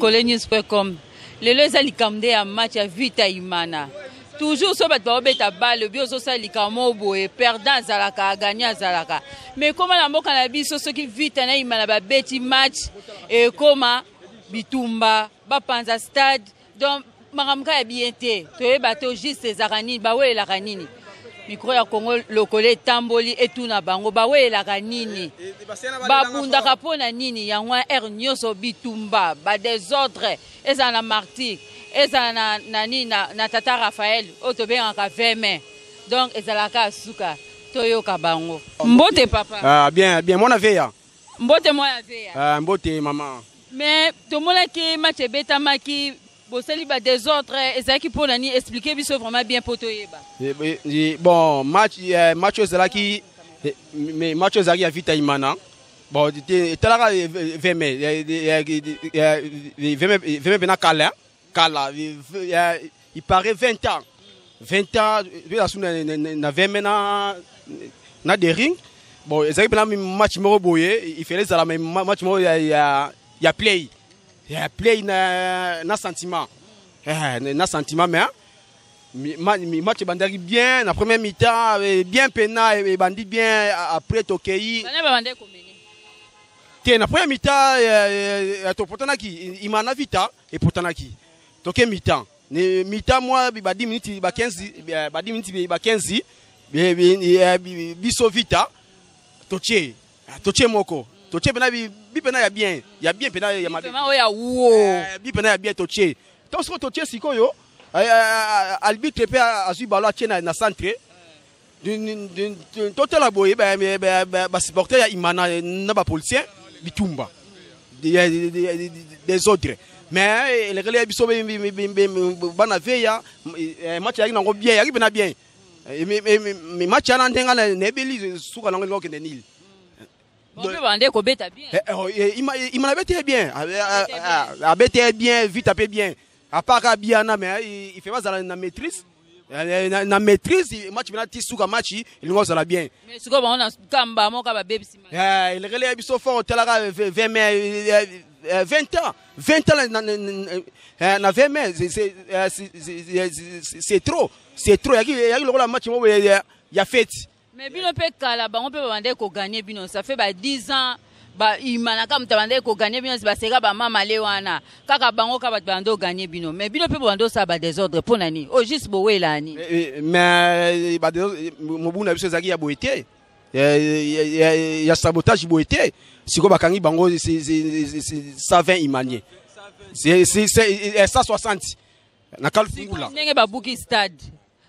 Lokolenews.com. Lelo eza likambo nde ya match ya Vita Imana. Toujours so bato baobeta balle obi ozosala likambo moko boye, perdant azalaka, gagnant azalaka. Mais ekoma na mboka na biso soki Vita na Imana babeti match, ekoma bitumba, bapanza stade. Donc makambo kaka ya bien te, toyeba te juste ezalaka nini, bawelelaka nini. Micro ya Congo Lokole etamboli etuna bango bawelelaka nini, babundaka mpo na nini. Yango wana heure nyonso bitumba, ba desordre, ezala na Martyr, ezala na, na nini, na tata Raphaël oyo tobengaka VM. Donc ezalaka suka, toyoka bango. Mbote papa. Ah, bien, bien, mwana veya. Mbote mwana veya. Ah, mbote mama. Mais tomonaki match ebetamaki, bosali ba désordre, ezalaki mpo na nini? Expliquer biso vraiment bien mpo toyeba. Bon, match oyo ezalaki, mais match oyo ezalaki ya Vita Imana. Bon, etalaka VM, VM, VM mpe na kala, kala, il paraît 20 ans. 20 ans, toza su na VM na Daring. Bon, ezalaki mpe na match moko boye, il fallait ezala match moko ya play. Ya play na sentiment. Na sentiment, mais match ebandaki bien na première mi-temps, bien pena ebandi bien, après tokei. Bana babandaki komene. Te, na première mi-temps, topotanaki, Imana Vita epotanaki. Toke mi-temps. Ne mi-temps moi ba 10 minutes ba 15, ba 10 minutes ba 15, biso Vita totie. Totie moko. Totie pena bi pena ya bien, ya bien pena ya mabe. Vraiment oya wo. Bi pena ya bien totie. Tant soko totie sikoyo, arbitre pe azui ballon atie na centre. Totala boye, ba supporter ya Imana na ba policier bitumba. Des autres. Mais les relais biso bana veya, match ya nango bien, ya pena bien. Mais match ya ndenga na nebeli suka nango ngokende nil. Bon, pe bande kobeta bien. Imana bete bien. Abete bien, vite ape bien. À part ka bien na, mais il fait pas na maîtrise. Na maîtrise match bena ti suka match il ngo zala bien. Mais suka ba ona kamba moka ba baby sima. Il relais biso fort telaka 20 mai, 20 ans, 20 ans na 20 mai, c'est trop, c'est trop. Yaki lokola match mo ya fête. Mais bino pe kala bango pe babandaki ko gagner bino, ça fait ba 10 ans ba Imana ka mutu abandaki ko gagner bino, ba seka ba mama le wana kaka bango ka bato babandaki ko gagner bino. Mais bino pe bobandaki kosala ba désordre mpo na nini? Oh, juste bowela nini? Mais ba désordre, mobu na biso ezalaki ya boye te. Ya sabotage boye te. Sikoyo bakangi bango, c'est 120 Imaniens. C'est 160. Na Kalfungula. Ndenge babuki stade.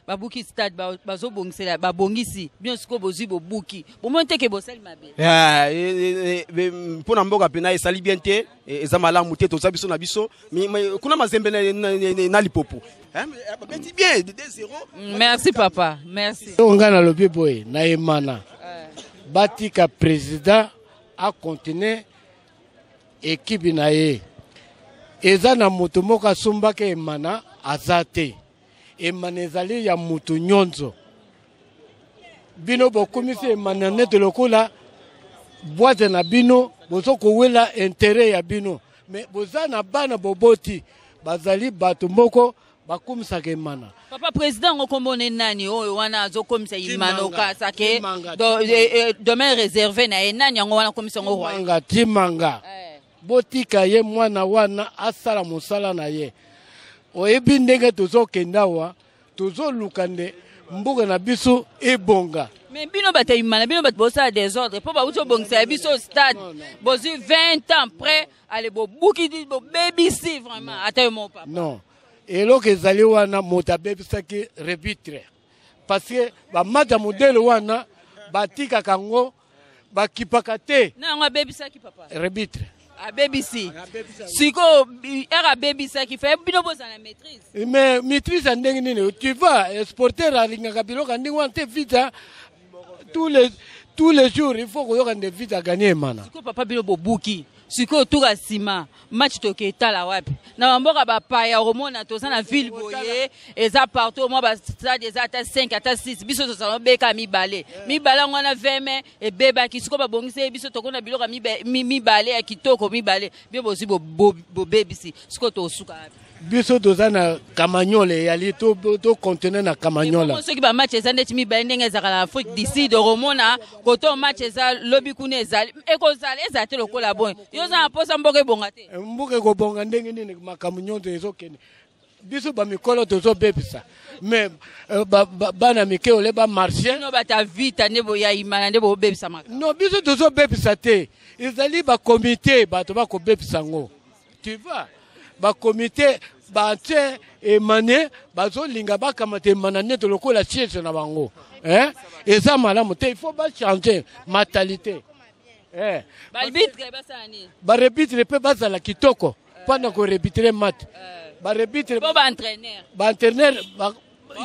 Babuki stade, bazobongisela, babongisi. Bien sikoyo bozwi bobuki. Bomoni te ke bosali mabe. Mpo na mboka pena esali bien te, eza malamu te, toza biso na biso. Mais kuna mazembe na lipopo. Babeti bien, 2-0. Merci papa, merci. Oyo nga nalobi boye, na Imana. Batika président a continuer équipe na ye. Eza na moto moko asombaka Imana aza te. Imana ezali ya moto nyonso. Bino bokomisi Imana nete lokola boîte na bino, bozo kowela intérêt ya bino. Mais boza na bana boboti, bazali bato moko bakomisaka Imana. Papa président ngo kombo ne nani oyo wana azokomisa Imana Timanga, okasake Timanga, domaine réservé na ye nani yango wana komisa ngo roi? Timanga, Timanga. Botika ye mwana wana asala mosala na ye. Oyebi ndenge tozokenda awa, tozoluka nde mboka na biso ebonga. Mais bino bato ya Imana, bino bato bosala désordre po bauti obongisa ya biso stade. Bozwi 20 ans près, ale bobuki, bobebisi vraiment. Ata yo moko papa. Non. Eloko ezali wana moto abebisaki rebitre. Parce que ba match ya modèle wana batikaka yango, bakipaka te. Na yango abebisaki papa. Rebitre. Abebisi. Siko er abebisaki, fa bino bozala na maîtrise. Mais maîtrise ya ndenge nini? Tu vois, exporter alingaka biloko ya ndenge wana te vite, tous les jours il faut koyoka nde vite a gagner Imana. Siko papa bino bobuki. Sikoyo tour ya nsima match toke etala wapi? Na bamboka bapaya okomona toza na ville boye, eza partout mwa bastade eza ata 5 ata 6, biso tozala obeka mibale mibale yango wana 20 ebebaki. Sikoyo babongisi biso tokona biloko mibale ya kitoko mibale, bio bozwi bobebisi. Sikoyo tosuka wapi? Biso toza na Kamanyola, eyali tocontinue na Kamanyola. Soki bamatch eza ndeti mibale ndenge ezalaka na Afrique du Sud, okomona koto match eza lobi kuna, ezali ekozala ezala te lokola boye. Yo oza na mposa mboka ebonga te? Mboka ekobonga ndenge nini? Makambo nyonso ezokende, biso bamikolo tozobebisa, mais bana mike ole bamarché. Bino bata Vita nde ya Imana nde bobebisa makambo. Non, biso tozobebisa te, ezali bakomite bato bakobebisa yango, tu vois. Bakomite batie emane, bazolinga bakamata Emana nete lokola siège na bango, eh? Eza malamu te, il faut bachanger mentalité, eh. Baarbitre basala nini? Baarbitre mpe bazala kitoko mpona koarbitre match, baarbitre. Po baentraîneur? Baentraîneur.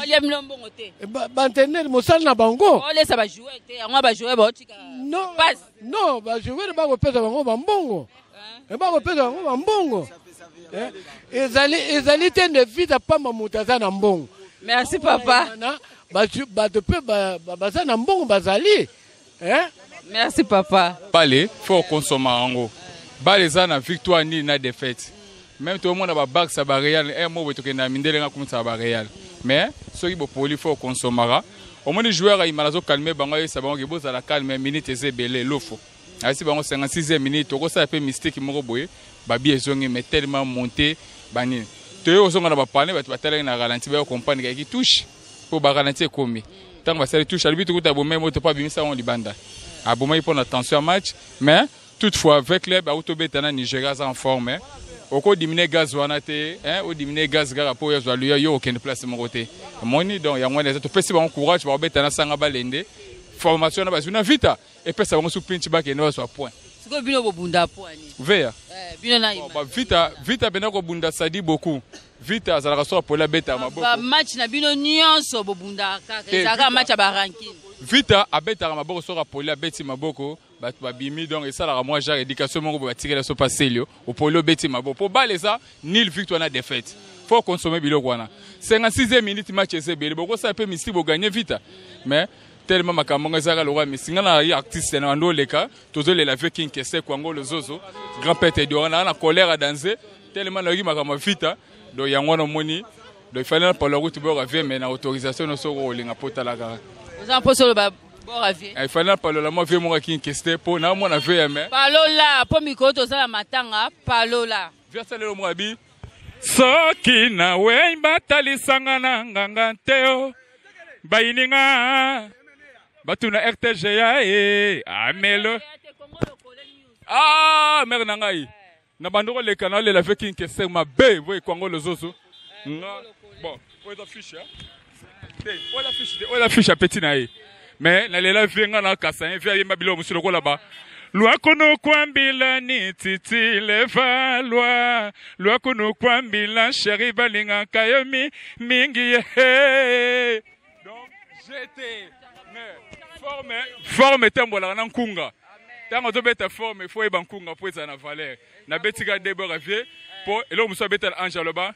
Olia bino mbongo te? Baentraîneur, mosala na bango. Olesa bajoueur te, yango bajoueur baotika. Non, non, bajoueur bakopesa bango bambongo, bakopesa bango bambongo. Ezali te nde Vita pamba moto aza na mbongo. Merci papa. Bato mpe baza na mbongo bazali. Merci papa. Bale faut okonsoma yango, bale eza na victoire nini na défaite. Même tomona babarsa, bareal e mo boye, tokende na mindele, nga komisaka bareal, mais soki bopoli faut okonsomaka. Omoni joueur ayimala, azocalmer bango, ayebisa bango ke bozala calme, minute eza ebele. Lofo ayebisi bango 56e minute tokosala mpe mystique moko boye, babi ezongi, mais tellement monté banini, toye kozonga na bapane, bato batalaki na ralenti, baya comprendre kayaki touche mpo baralenti ekomi. Ntango basali touche, alobi tokuta bomai moto mpo abimisa yango libanda, abomaki mpo na tension ya match. Mais toutefois avec club auti obeta na Nigeria, aza en forme. Okodiminuer gaz wana te, odiminuer gaz kaka mpo oyo azwa luya, yo okende place moko te. Omoni, donc yango wana eza topesi bango courage, bakobeta na Sanga Balende. Formation wana bazwi na Vita epesa bango su pinch, bakende bazwa point. Sikoyo bino bobunda point nini? Veya. Bino na Bon, Vita, Vita mpena kobunda sadi beaucoup. Vita azalaka so apoli, abetaka maboko. Bamatch na bino nyonso bobundaka kaka, ezalaka match ya barankine. Vita abetaka maboko, soki apoli, abeti maboko, bato babimi. Donc esalaka mwa genre éducation moko boye batikela so paselio, opoli, obeti maboko, mpo bale eza nil victoire na défaite, faut consommer biloko wana. 56e minute, match eza ebele, bokosala mpe mystique, bogagner Vita, mais tellement makambo ngo ezalaka lokola misi. Nga na ye artiste na bando oleka, tozolela ve King Kese kwango lozozo grand pete Edouard na colère ya danse, tellement nayoki makambo ya Vita. Donc yango wana omoni, donc il fallait na palo route boyoka vie, mais na autorisation nyonso oko kolinga mpo tala kaka. Oza mposa oloba bora vie? Il fallait na palola mwa vie moko ya King Kese mpo na mwana vie ya me. Palola mpo mikolo toza na matanga, palola. Vie asalelo moko abi soki na wei batalisanga na nganga te o bayininga bato na RTGA e amelo. Ah, mare na ngai na bando koleka, naolela ve King Kester mabe boye kwango lozozo nga. Bon, oyo eza fiche te, oyo eza fiche te, oyo eza fiche ya petit na ye, mais nalela vie nga na kasa ye vie ayemba biloko mosusu lokola ba lwakunu kwambila ni titi levalwa lwakunu kwambila chéri balingaka yo mi mingi ye. Donc j'étais mais forme forme etambolaka na nkunga. Ntango azobeta forme, ifo oyeba nkunga mpo ezala na valeur. Nabetika debora vie mpo eloko mosusu abetala ange, aloba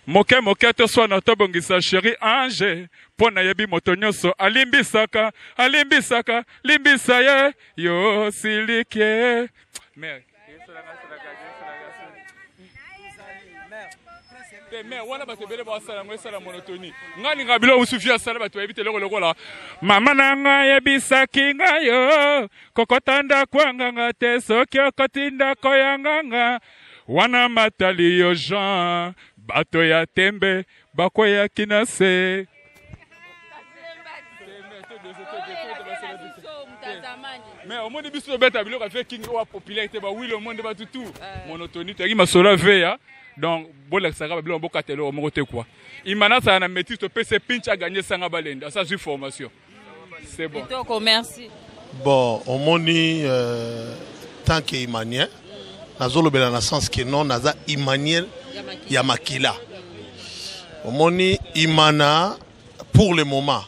moke moke toswana tobongisa chéri ange, mpo nayebi moto nyonso alimbisaka, alimbisaka, limbisa ye yo silike mais te. Mais wana bato ebele basala yango, esala monotonie. Ngai ningaka biloko mosusu fi asala, bato bayebi te, eloko lokola mama na ngai ayebisaki ngai yo kokota ndako ya nganga te, soki okoti ndako ya nganga wana matali yo Jean, bato ya tembe bakweyaki na se. Mais omoni biso tobeta biloko ya King oyo populaire te, bawili omonde bato tu monotonie, toyaki masolo ya veya. Donc bolakisaka babiloko, bokata eloko moko te kua. Imana azala na maîtrise, topesa pinch, aganye Sanga Balende, asa azwi formation, c'est bon. Kitoko, merci. Bon, omoni, tant que imanien, nazolobela na sens ke non, naza imanien ya makila. Omoni, Imana pour le moment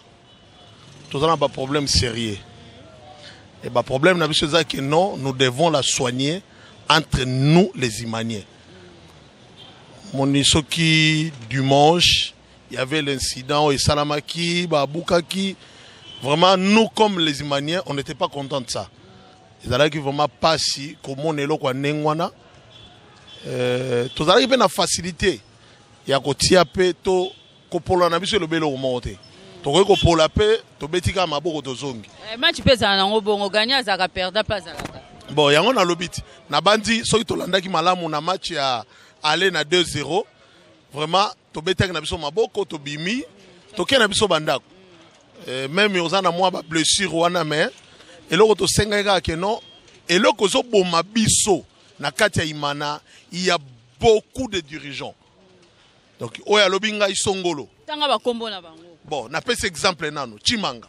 toza na baproblème sérieux, et baproblème na biso eza ke non, nous devons la soigner. Entre nous les Imaniens. Moni soki dimanche, il y avait l'incident esalamaki, babukaki. Vraiment, nous comme les Imaniens, on n'était pas contents de ça. Ezalaki vraiment pasi komona eloko ya ndenge wana. Tozalaki mpe na facilité ya kotia mpe to kopola na biso elobi eloko moko te, tokoki kopola mpe tobeti kaka maboko, tozongi. Match mpe ezala nango bongo, gagnant azalaka, perdant mpe azalaka. Bon, yango nalobi ti nabandi, soki tolandaki malamu na match ya aller na 2-0, vraiment tobetaki na biso maboko, tobimi, tokei na biso bandako. Même oza na mwa bablessure wana, mais eloko tosengaki kaka ke non, eloko ezoboma biso na kati ya Imana, il y a beaucoup de dirigeants. Donc oyo alobi ngai songolo. Tanga bakombo na bango. Bon, napesi exemple nano Chimanga,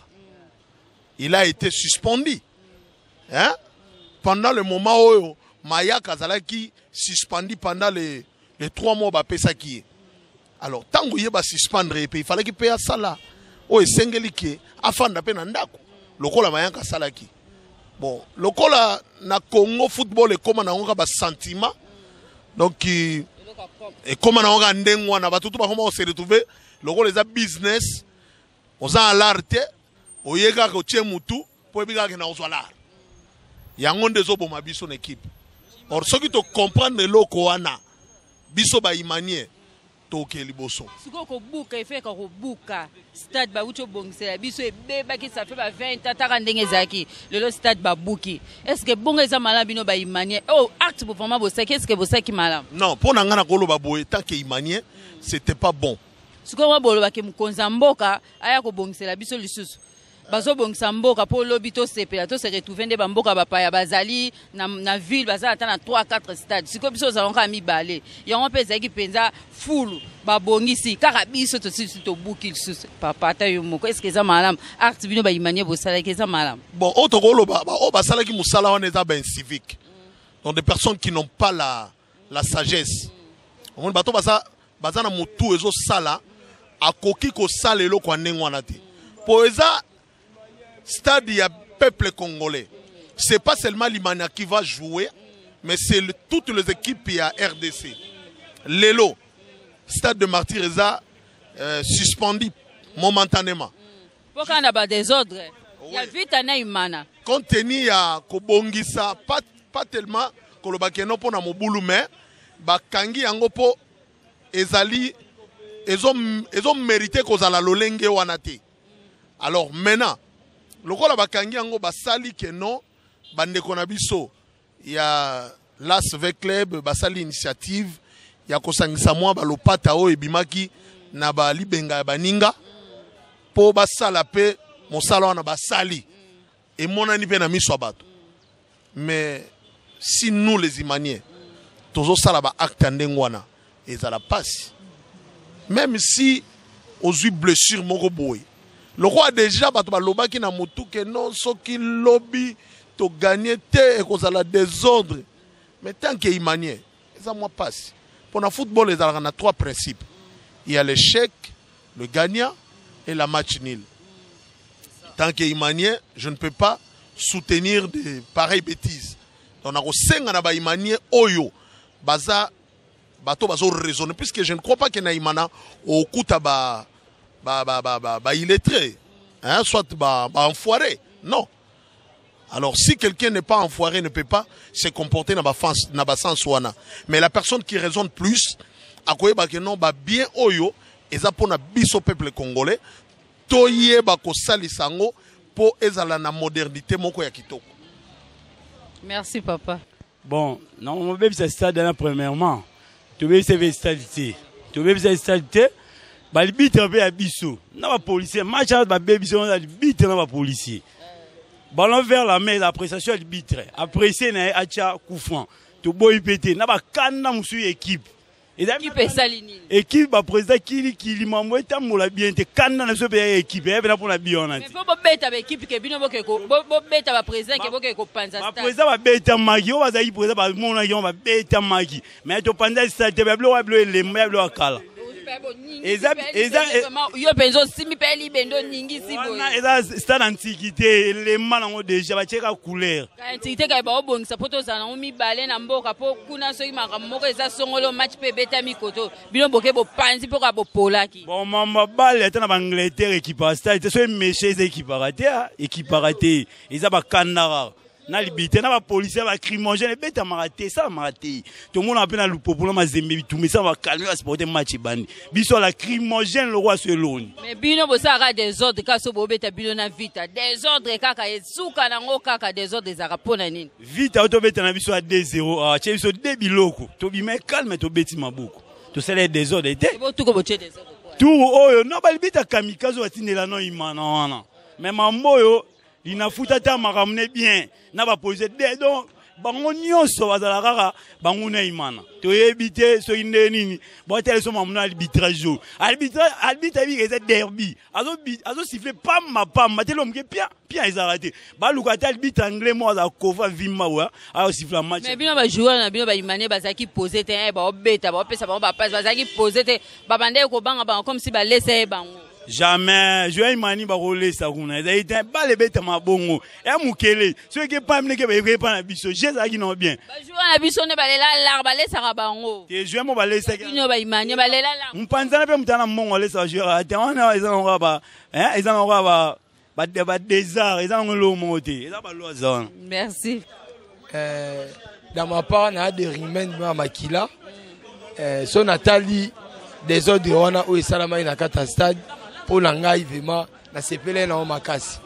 il a été suspendu, hein? Pendant le moment oyo Mayaka azalaki suspendu pendant les 3 mois bapesaki ye. Alors ntango ye basuspendre ye mpe, il fallaki mpe asala oyo esengeli ke afanda mpe na ndako lokola Mayaka asalaki. Bon, lokola na Congo football ekóma nango kaka basentiment, donc ekóma nango kaka ndenge wana, bato tu bakoma kose retrouver lokola eza business. Oza na lar te, oye kaka otie mutu mpo oyebi kaka na ozwa lar. Yango nde ezoboma biso na équipe. Or soki tocomprendre eloko wana, biso baimanien toke liboso. Sikoyo kobuka efeka, kobuka stade bauti obongisela biso ebebaki, ça fait ba 20 ans, taka ndenge ezalaki. Lelo stade babuki, est ce que bongo eza malamu? Bino baimanien, oyo acte vraiment bosaki, est ce que bosaki malamu? Non, mpo na ngai na koloba boye, tant que imanien, c'était pas bon. Sikoyo mwa bolobaki mokonzi ya mboka aya kobongisela biso lisusu, bazobongisa mboka mpo lobi tosepela, tose retrouve nde bamboka bapaya bazali na ville, baza ata na 3 4 stade. Sikoyo biso ozalaka kaka mibale, yango mpe ezalaki mpenza fulu. Babongisi kaka, biso tosilisi, tobuki lisusu. Papa, ata yo moko, est-ce eza malamu acte bino baimanie bosalaki? Eza malamu? Bon, oyo tokoloba, oyo basalaki mosala wana eza baincivique, donc des personnes qui n'ont pas la sagesse. Omoni bato baza na motu ezosala, akoki kosala eloko ya ndenge wana te, mpo eza stade ya peuple congolais. C'est pas seulement l'Imana qui va jouer, mais c'est toutes les équipes ya RDC. Lelo stade de Martyr eza suspendu momentanément. Mpo kaka na badésordre ya Vita na Imana. Compte tenu ya kobongisa, pas tellement koloba keno mpo na mobulu, mais bakangi yango mpo ezali ezomérite kozala lolenge wana te. Alors maintenant, lokola bakangi yango, basali ke non, bandeko na biso ya Las V Club basali initiative ya kosangisa mwa balopata oyo ebimaki na balibenga ya baninga mpo basala mpe mosala wana. Basali, emonani mpe na miso ya bato. Mais si nous les Imaniens tozosala baacte ya ndenge wana, ezala pasi. Même si ozwi blessure moko boye, lokola déjà bato balobaki na motu ke non, soki lobi toganye te, ekozala désordre. Mais tant que imanien, eza mwa pasi. Mpo na football ezalaka na trois principes: il y a l'échec, le gagnant et la match nul. Tant que imanien, je ne peux pas soutenir de pareilles bêtises. Donc nakosenga na baimanien oyo baza bato bazo raisonner, puisque je ne crois pas que na Imana okuta ba illettré, hein, soit ba enfoiré, non. Alors si quelqu'un n'est pas enfoiré, ne peut pas se comporter na ba sens wana. Mais la personne qui raisonne plus akoyeba ke non, ba bien oyo eza mpona biso peuple congolais, toyeba kosalisa yango mpo ezala na modernité moko ya kitoko. Merci, papa. Bon, non, obebisa stade wana, premièrement tobebisa mpe stade te, tobebisa stade te. Baarbitre mpe ya biso na bapolicier, match wana babebisi wana, arbitre na bapolicier, ballon vers la main, appréciation arbitre apprécie na ye, atya coup franc, toboyi mpe te na bakanda mosusu ya équipe. Équipe esali nini? Équipe, baprésident kilikili, mambo etambola bien te. Kanda na biso mpe ya équipe eya mpena mpona bi wana te. Mpo bobeta baéquipe ke bino bobeta baprésident ke boke kopanza stade. Baprésident babetamaki, oyo bazalaki président bamonaki yango, babetamaki, mais topanza stade te. Babiloko ya bilo elemba, ya bilo ya kala. Eza eza yo mpenza osimbi mpe libende oningisi boye. Eza stade antiquité, elema nango déjà, batieka couleur. Antiquité kaka baobongisa mpo tozala nango mibale na mboka, mpo kuna soki makambo moko eza songolo, match mpe ebetami koto, bino boke bopanzi mpo kaka bopolaki. Bon, mamba bale ata na baAngleterre ekipaka stade te. So emeshe eza ekipaka te, ekipaka te, eza bakanda kaka na libite na bapolicier balacrymogène, ebetamaka te, esalamaka te. Tomonaka mpe na Lupopo na Mazembe, bitumba esala, bacalmer, basupporter, match ebandi. Biso lacrymogène lokwa so eloni. Mais bino bosalaka désordre kaka so bobeta bino na Vita, désordre kaka, esuka nango kaka désordre. Ezalaka mpo na nini? Vita oyo tobeta na biso ya 2-0, atie biso de biloko, tobima calme, tobeti maboko, tosala désordre te. Botuko botie désordre. Tour oyo no balibita kamikaze batindela no Imana wana, mais mambo oyo linafuta ata makambo ne bien na bapolicier de. Donc bango nyonso bazala kaka bango na Imana, toyebi te soki nde nini. Botala so makambo na arbitrage oyo, arbitre ayebika eza derby, azosiffler pamba pamba te, lomoke pia pia ezalaka te. Baluka ata arbitre anglais moko azala kova vimba oya ayosiffler match. Mais bino bajoueur na bino baimanie bazalaki posé te, baobeta, baopesa bango bapasi, bazalaki posé te, babandaki kobanga bango comme si balesa ye bango. Jamais joueur Imani bakolesa kuna, ezali te. Bale ebetama bongo ya mokele, soki epa ndenge bayebi epa na biso, je ezalaki no bien. Bajoueur na biso nde balela lar, balesaka bango. Te, joueur mo balesaki. Bino baimanie balela lar. Mpanzana mpe moto ana mbongo alesa bajoueur ate wana, eza nango ba eza nango ba badésart, eza nango eloko moko te, eza balwaza wana. Merci. Dans ma part na Daring ya makila, so natali désordre wana oyo esalamaki na kati ya stade, mpo na ngai vraiment nasepele nango makasi.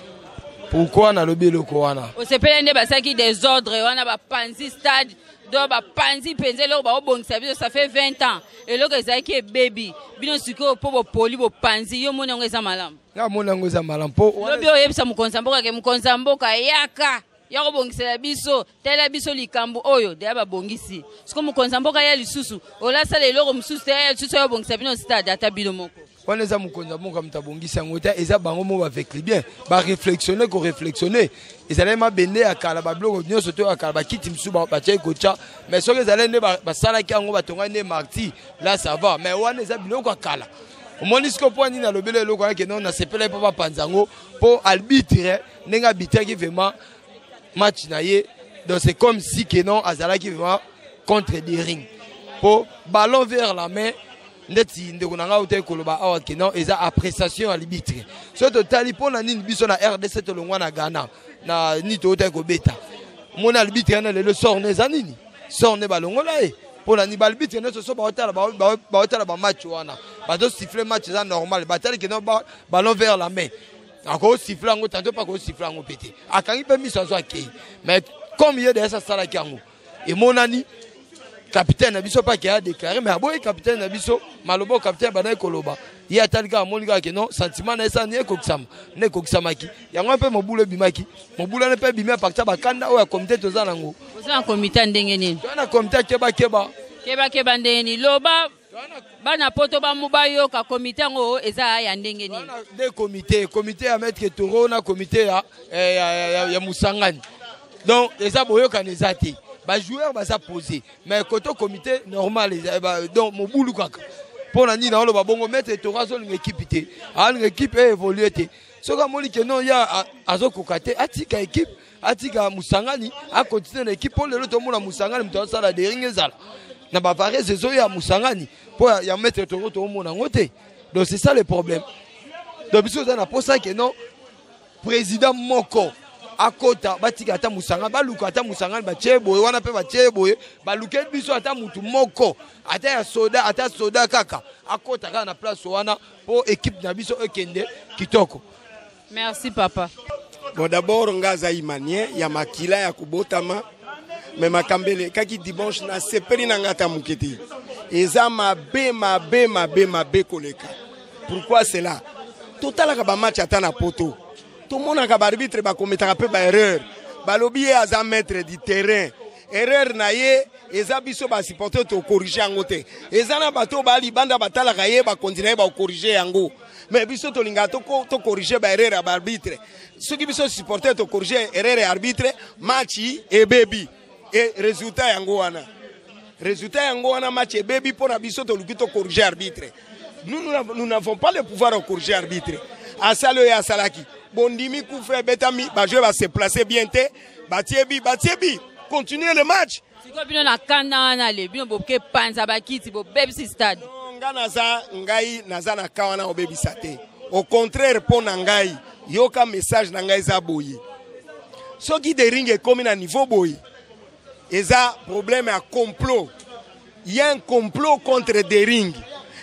Pourquoi nalobi eloko wana? Osepele nde basalaki désordre wana, bapanzi stade, donc bapanzi mpenza eloko baobongisa biso, ça fait 20 ans, eloko ezalaki ebebi. Bino sikoyo mpo bopoli, bopanzi, yo moni yango eza malamu? Nga moni yango eza malamu mpo lobi oyebisa mokonzi ya mboka ke mokonzi ya mboka yaka ya kobongisela biso, tala biso likambo oyo deya babongisi. Siko mokonzi ya mboka ya lisusu olasala eloko mosusu te, ya lisusu ya kobongisa bino stade, ata bino moko. Wana eza mokonzi ya mboka moto abongisi yango te, eza bango mo baveclubien baréflexionner, koréflexionner. Ezalaki mabende ya kala, babiloko nyonso to ya kala, bakiti mosusu batiaki kotya. Mais soki ezalaki nde basalaki yango, batongaki nde Martyrs, là ça va. Mais wana eza biloko ya kala. Omoni sikoyo mpo nini alobeli eloko wana ke non, nasepelaki mpo bapanza yango, mpo arbitre ndenge abitiaki vraiment match na ye, donc c'est comme si que non, azalaki vraiment contre Daring, mpo ballon vers la main ndeti ndeko na ngai otaki koloba awa ke non, eza appréciation ya arbitre. Soki totali mpo na nini biso na RDC tolongwa na Ghana na nini toyotaki kobeta, moni arbitre wana lelo sort ne eza nini? Sort ne balongola ye. Mpo na nini baarbitre nyonso so baotala bamatch wana, bazosiffler match eza normal, batali ke non, ballon vers la main, akosiffler yango tantôt mpe akosiffler yango mpe te, akangi mpe miso azo akei. Mais comme ye deyasi asalaki yango, emonani capitaine na biso mpe akei adéclarer, mais aboyi capitaine na biso maloba. Capitaine bandaki koloba, ye atali kaka, amoni kaka ke non, sentiment na ye esala ni ekokisama nde ekokisamaki yango mpe mobulu ebimaki. Mobulu wana mpe ebimi à partir bakanda oyo ya komite toza nango. Oza na komite ya ndenge nini? Toza na komite ya kebakeba. Kebakeba ndenge nini? Loba bana poto bamu bayoka, komite yango eza ya ndenge nini? De komite, komite ya maître Toro na komite ya Musangani. Donc eza boyokani eza te, bajoueur baza posé, mais koto comité normal, donc mobulu kaka. Mpo na nini naoloba bongo? Maître Toro azolinga équipe te, alinga équipe évolue te. Soki amoni ke non, ya azokoka te, atika équipe, atika Musangani akontinue na équipe. Mpo lelo tomona Musangani moto azosala Daring ezala na bavarese, ezoya Musangani mpo ya maître Toro toomona yango te. Donc c'est ça le problème. Donc biso oza na posa ke non, président moko akota, batika ata Musangani, baluka ata Musangani, batie boye wana mpe batie boye, baluke biso ata mutu moko, ata ya soda, ata soda kaka akota kaka na place wana mpo équipe na biso ekende kitoko. Merci papa. Bon, d'abord nga aza imanien ya makila ya kobotama, mais makambo elekaki dimanche, nasepeli na nga ata moke te. Eza mabe, mabe, mabe, mabe koleka. Pourquoi cela? Totalaka bamatch ata na poto, tomonaka baarbitre bakometaka mpe baerreur. Balobi ye aza maître du terrain, erreur na ye eza biso basupporter tocorriger yango te. Eza na bato oyo baa libanda batalaka ye, bakonzi na ye bakocorriger yango. Mais biso tolingaka tocorriger baerreur ya baarbitre. Soki biso supporter tocorriger erreur ya arbitre, match ebebi. E résultat yango wana, résultat yango wana, match ebebi mpo na biso toluki tocorriger arbitre. Nous, nous n'avons pas le pouvoir de corriger arbitre. Asali oyo asalaki. Bondimi coup franc ebetami, ba joueurs ba se placer bien te, batie bi, batie bi. Continuer le match. Sikoyo bino na kanda wana le bino boke panza bakiti bobebisi stade. Non, nga naza ngai naza na ka wana obebisa te. Au contraire mpo na ngai, yoka message na ngai eza boye. Soki Daring ekomi na niveau boye, eza problème ya complot. Il y a un complot contre Daring.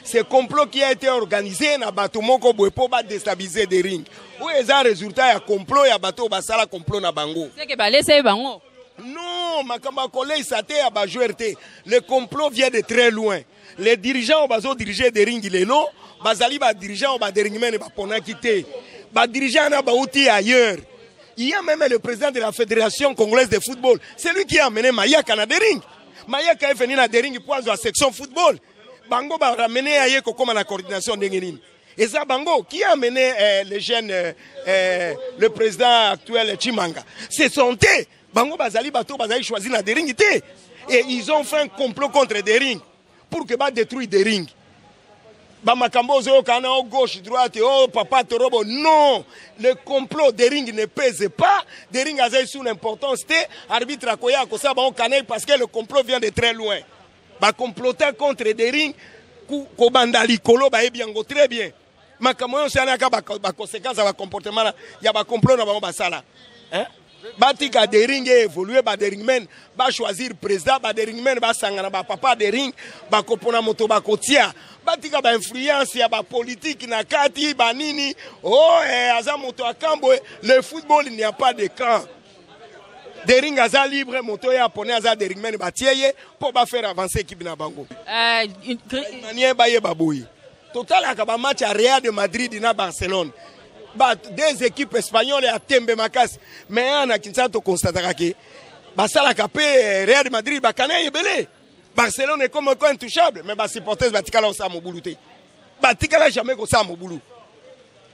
Ce complot qui a été organisé na bato moko boye mpo ba déstabiliser Daring. Oyo eza résultat ya complot ya bato oyo basala complot na bango. Seke balesa ye bango. Non, makambo ya koleisa te ya ba joueurs te. Le complot vient de très loin. Les dirigeants oyo bazo diriger Daring lelo bazali ba dirigeants oyo ba Daringmen baponaki te. Ba dirigeants wana bauti ailleurs. Il y a même le président de la Fédération congolaise de football. C'est lui qui a amené Mayaka na Daring. Mayaka est venu na Daring pour azwa section football. Bango ba ramener aye kokoma na coordination ndenge nini. Eza bango qui a amené les jeunes, le président actuel Chimanga. Ce sont eux. Bango bazali bato bazali choisi na Daring te. Et ils ont fait un complot contre Daring pour que ba détruire Daring. Ba makambo ozoyoka na o gauche droite o papa torobo, non, le complot Daring ne pèse pas. Daring azali sous l'importance te. Arbitre akoya akosala bango canal parce que le complot vient de très loin. Ba comploter contre Daring kobanda likolo bayebi yango très bien. Makambo nyonso wana kaka ba conséquence ya ba comportement na, ya ba complot na bango basala. Hein? Batika Daring évoluer, ba Daringmen ba choisir président, ba Daringmen ba sangana ba papa Daring, ba kopona moto ba kotia. Batika ba influence ya ba politique na kati ba nini. Oh, eh, aza moto akambo, le football il n'y a pas de camp. Daring aza libre, moto ya pone aza Daringmen ba tieye pour ba faire avancer équipe na bango. Manie ba ye baboyi. Totalaka ba match ya Real de Madrid na Barcelone. Ba deux équipes espagnoles ya tembe makasi. Mais na Kinshasa to constataka ke basalaka pe Real de Madrid bakana ebele. Barcelone est comme quoi intouchable, mais ba supporters batikala osala mobulu te. Batikala jamais kosala mobulu.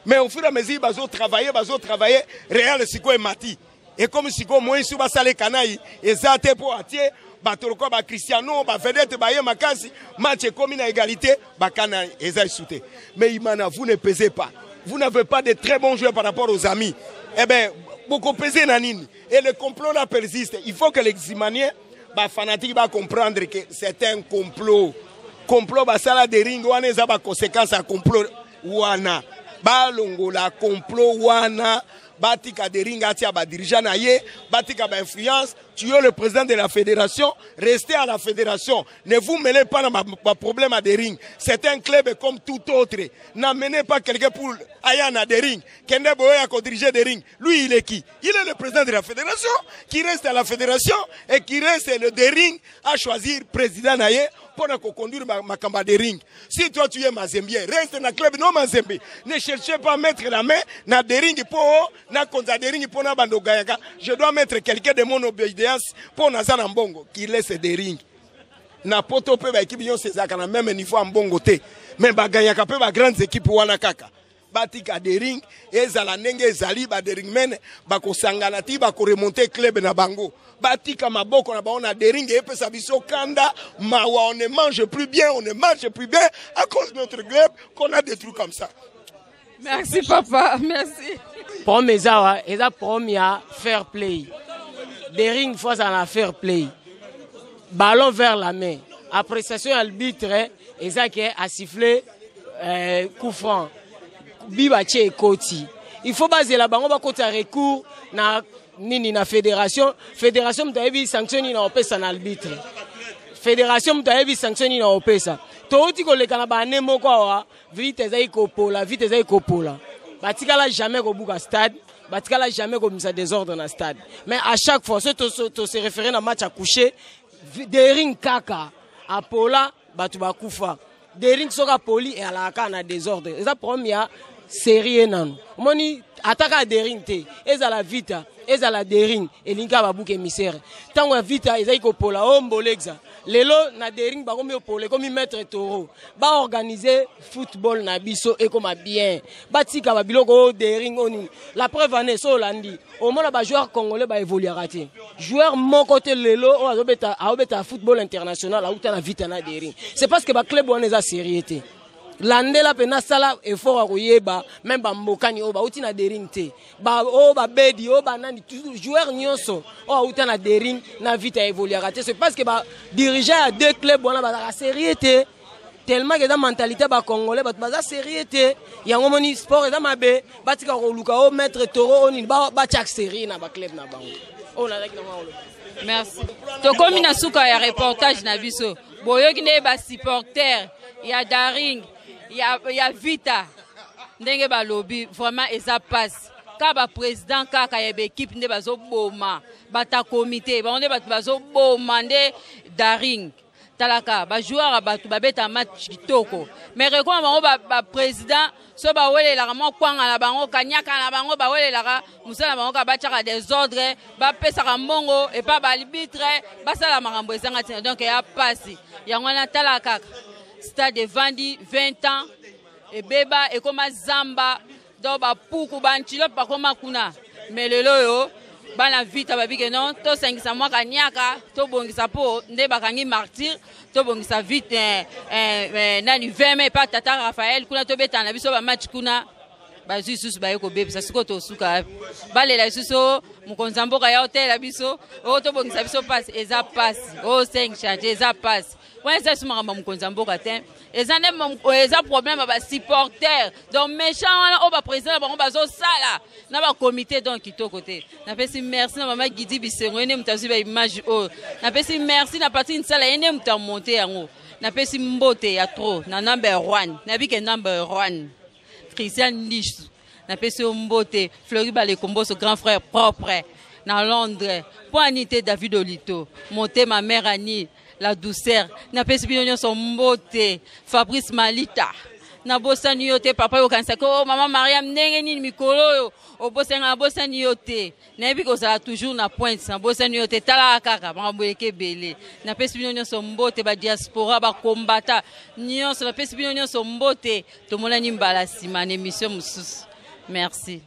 Mais au fur et à mesure bazo travailler, bazo travailler, Real siko emati. Et comme siko moyen su basale kanayi, eza te po atie bato lokola ba Cristiano, ba vedette ba ye makasi, match ekomi na égalité, bakana eza esute. Mais Imana, vous ne pesez pas. Vous n'avez pas de très bons joueurs par rapport aux amis. Eh ben, beaucoup peser na nini. Et le complot là persiste. Il faut que les Imaniens, ba fanatiques ba comprendre que c'est un complot. Complot ba sala de ring wana eza ba conséquence ya complot wana. Ba longola complot wana, batika de ring atia ba dirigeant na ye, batika ba influence. Tu es le président de la fédération, restez à la fédération. Ne vous mêlez pas dans ma problème à Daring. C'est un club comme tout autre. N'amenez pas quelqu'un pour aller à Daring. Kende Boye a dirigé Daring. Lui, il est qui? Il est le président de la fédération, qui reste à la fédération et qui reste le Daring à choisir président na ye pour conduire ma Daring. Si toi tu es Mazembe, reste dans le club non Mazembe. Ne cherchez pas à mettre la main na Daring pour na konza Daring pour na bando gayaka. Je dois mettre quelqu'un de mon obédience pour na zana mbongo qui laisse Daring. Na poto pe ba équipe nyonso ezalaka na même niveau ya mbongo te. Mais ba gagnaka pe ba grandes équipes wana kaka. Batika Daring ezala ndenge ezali, ba Daringmen bakosangana ti bakoremonter club na bango. Batika maboko na bango na Daring epesa biso kanda mawa, on ne mange plus bien, on ne marche plus bien à cause de notre club qu'on a détruit comme ça. Merci papa, merci. Problème eza wa, eza problème ya fair play. Daring faut azala na fair play. Ballon vers la main. Appréciation arbitre eza ke a siffler coup franc. Biba che ekoti. Il faut bazela bango bakota recours na nini na fédération. Fédération mutu ayebi sanction nini na opesa na arbitre. Fédération mutu ayebi sanction nini na opesa. Touti koleka na ba année moko awa, vite ezali kopola, vite ezali kopola. Batikala jamais kobuka stade, batikala jamais komisa désordre na stade. Mais à chaque fois, so to se référer na match à coucher, Daring kaka apola bato bakufa. Daring soka poli et alaka na désordre. Eza problème ya sérieux nanu. Omoni ataka Daring te, ezala vita, ezala Daring elinga ba bouc émissaire. Tango ya vita ezali kopola o mbolexa. Lelo na Daring bakomi opola ekomi maître taureau. Ba organiser football na biso ekoma bien. Batika ba biloko o Daring oni. La preuve en est so olandi. Omona ba joueur congolais ba évoluera te. Joueur moko te lelo o azobeta, aobeta football international auta na vita na Daring. C'est parce que ba club wana eza sérieux te. Landela mpe nasala effort ya koyeba même bambokani oyo bauti na Daring te, oyo babedi, oyo banani, joueur nyonso oyo auta na Daring na Vita évoluaka te. C'est parce que badirigeant ya deux club wana bazalaka sérieux te, tellement que eza mentalité bacongolais, bato baza sérieux te. Yango moni sport eza mabe. Batika koluka o maître taureau oyo nini, batiaka sérieux na baclub na bango. Oyo nazalaki nango koloba. Merci. Tokomi na suka ya reportage na biso. Boyoki nde basupporter ya Daring, ya Vita, ndenge balobi. Vraiment eza pasi. Kaka baprésident kaka ya baekipe nde bazoboma bata komite bango, nde bato bazoboma nde Daring. Talaka bajoueur ya bato babeta match kitoko, mais rekoma bango baprésident so bawelelaka mwa kwanga na bango, kanyaka na bango, bawelelaka mosala na bango kaka batiaka désordre, bapesaka mbongo epa baarbitre, basala makambo ezanga ntina. Donc eya pasi. Yango wana tala kaka stade evandi 20 ans, ebeba, ekoma zamba. Donc bapuku, bantilope bakoma kuna. Mais lelo oyo bana Vita babike non, tosangisa mwa kaniaka, tobongisa mpo nde bakangi Martyr, tobongisa vite nani 20 mai epa tata Raphaël kuna, tobetana na biso bamatch kuna. Bazwi lisusu, baye kobebisa. Sikoyo tosuka, balela lisusu mokonzi ya mboka ya otelela biso oyo tobongisa biso. Pasi, eza pasi. Oyo 5 chantier eza pasi wana, eza lisusu makambo ya mokonzi ya mboka te, eza nde eza problème ya basupporter. Donc méchant wana oyo baprésident na bango bazosala na bakomité, donc kitoko te. Napesi merci na mama Gidi Bisengo, ye nde moto azwi baimage oyo. Napesi merci na Patrik Nsala, ye nde moto amonte yango. Napesi mbote ya trop na number one, nabike number one, Christian Lisu, napesi yo mbote. Flori Balekomboso, grand frère propre na Londres, mpo ani te. David Olito motema, mare ani la douceur, napesi bino nyonso mbote. Fabrice Malita, nabosani yo te. Papa, yokanisaki o mama Mariam ndenge nini mikolo oyo obosani? Nabosani yo te, nayebi kozala toujours na pointe. Nabosani yo te, talaka kaka makambo eleki ebele. Napesi bino nyonso mbote, badiaspora, bakombata nyonso, napesi bino nyonso mbote. Tomonani mbala nsima na émission mosusu. Merci.